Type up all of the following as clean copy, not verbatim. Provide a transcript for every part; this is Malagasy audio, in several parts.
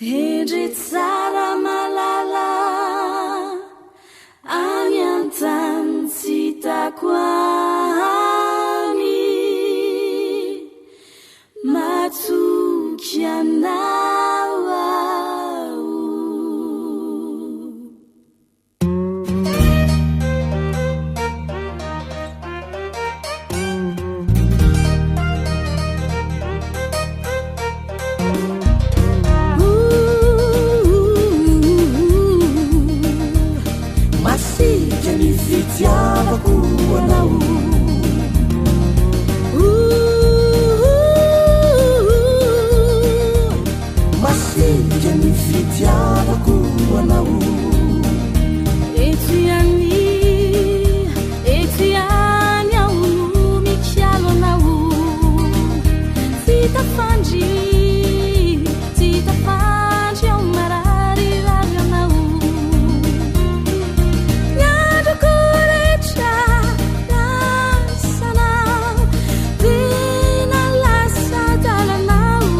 Hendry tsara malala any an-tany tsy hitako any Matoky anao aho. Masiaka ny fitiavako anao. Masiaka ny fitiavako anao. Eto ihany, eto ihany aho no mikalo anao. Tsy tafandry, tsy tafandry aho mararirary anao. Ny androko rehetra lasanao, tena lasa adalanao.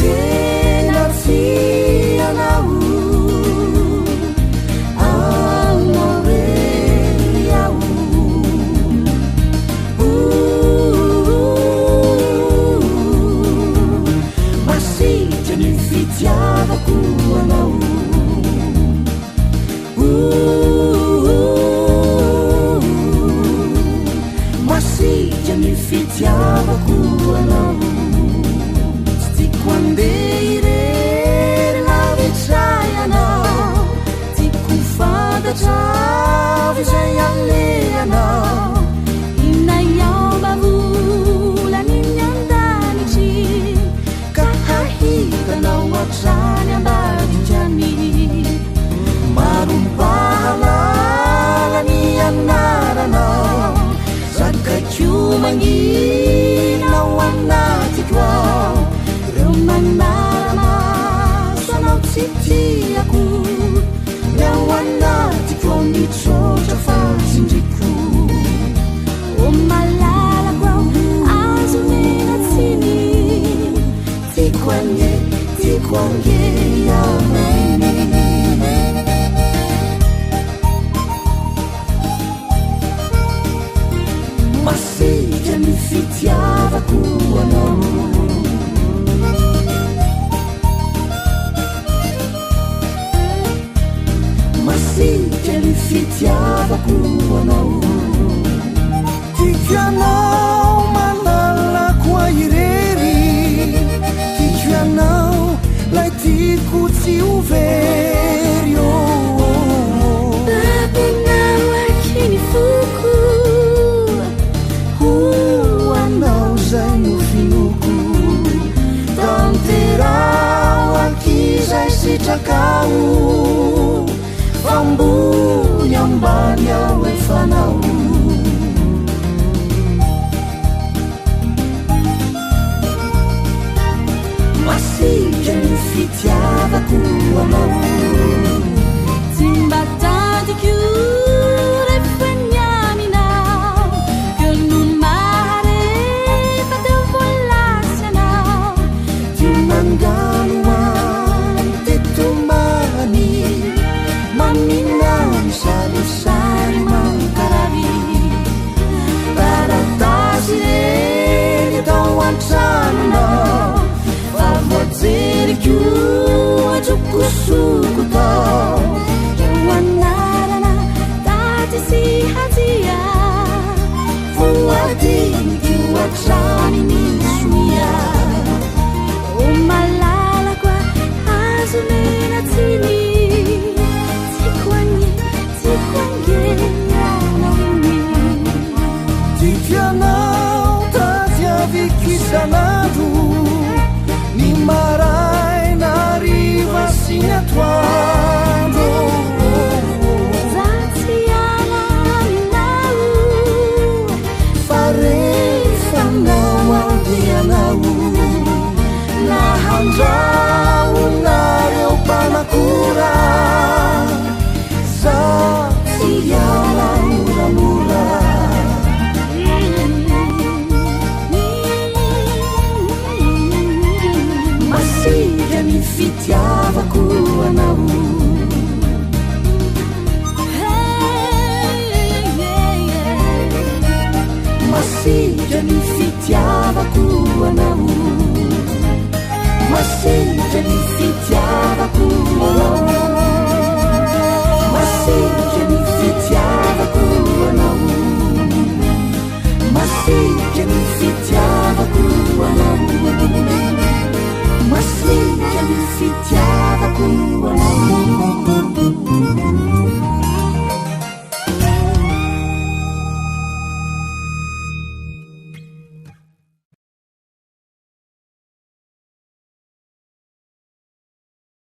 Tena tia anao, anao irery aho. Masiaka ny fitiavako anao. Masiaka ny fitiavako anao. Tsy tiako handeha irery lavitra ianao. Tiako ho fantatra avy izay alehanao. Inona ihao mba volan'iny an-danitry ka hahitanao hatrany ambadika any. Maro mpahalala ny anaranao, zakaiko mangina ao anatiko ao. Ireo manara-maso anao tsy tiako, ny ao anatiko ao mitroatra fa tsindriko. O malalako aho, azo omena tsiny. Tiako anie, tiako ange ianao iny. Masiaka ny fitiavako anao. Masiaka ny fitiavako anao. Tiako ianao malalako ahy irery. Tiako ianao lay tiako tsy ho very. Oh, oh, oh. Babonao aky ny foko. Ho anao izay nofinoko. Tanteraho aky izay sitrakao. Fa ambony ambany aho efa anao. Masiaka ny fitiavako anao. Tsy mba tadiko rehefa niaminao. Keo no mahare fa teo voalasy anao. Tia nangano any tetomany. Mamina ny sarisary mankarary. Taratasy ireny tao an-tranonao. Fa voajeriko antsokosoko tao. Ireo anarana taty sy hadia. Voadiniko hatrany ny sonia. O malalako azo omena tsiny. Tiako anie, tiako ange ianao iny. Tiako ianao tadiaviko isan'andro. Ny maraina hariva sy ny atoandro. Za tsy hiala aminao. Fa rehefa anao aho dia anao. Na handrahonareo mpanakora. Za tsy hiala moramora. Masiaka fitiavako anao. Masiaka ny fitiavako anao. Masiaka ny fitiavako anao.